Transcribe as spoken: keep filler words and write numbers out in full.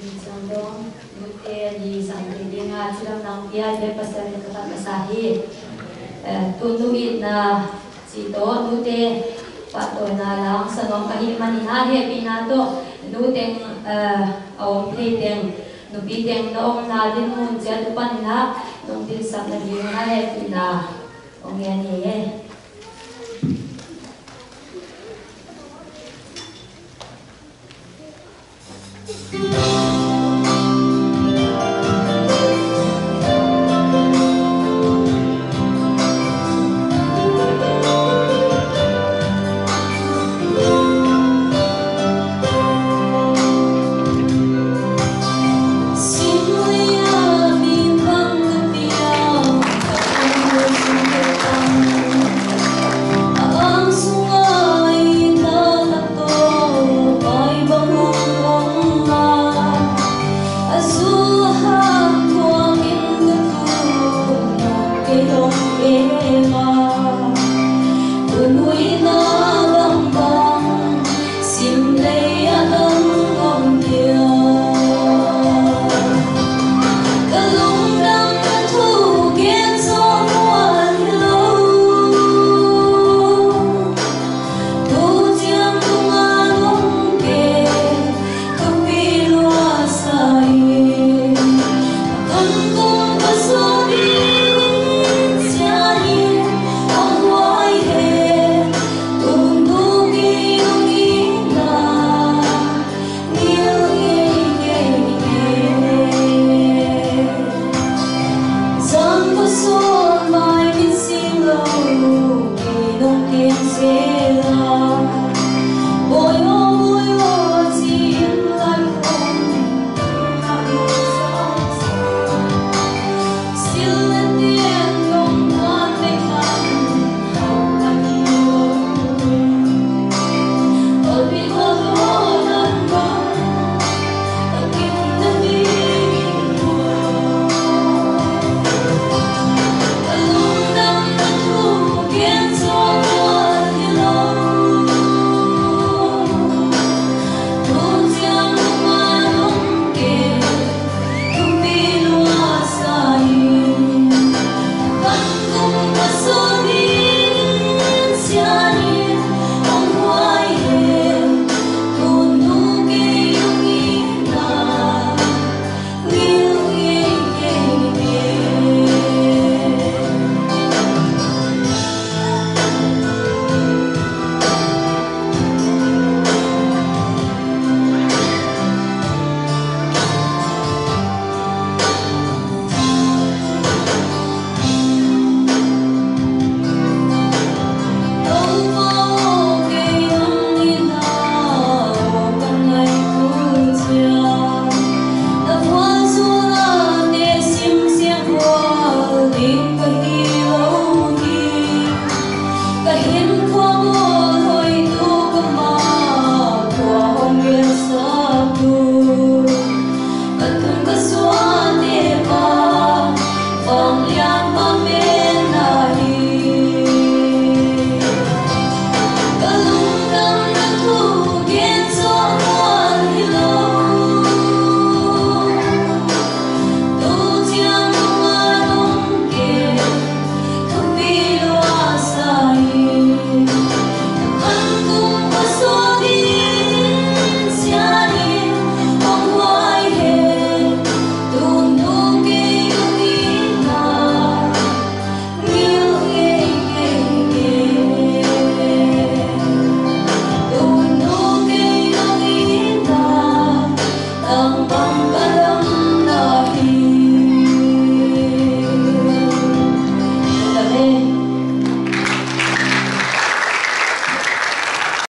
Sangdong, nute ni sangdong dinga cidam nang pia te pasal ka pat masa hi. Eh, tunu itna ci to, nute pahtawina lang sanong ka hi manin a hehpihna to, nuteng, eh, a om thei teng, nupi teng na omna din mun ciat upan ina nong dinsak na ding a hehpihna ong ngen hi.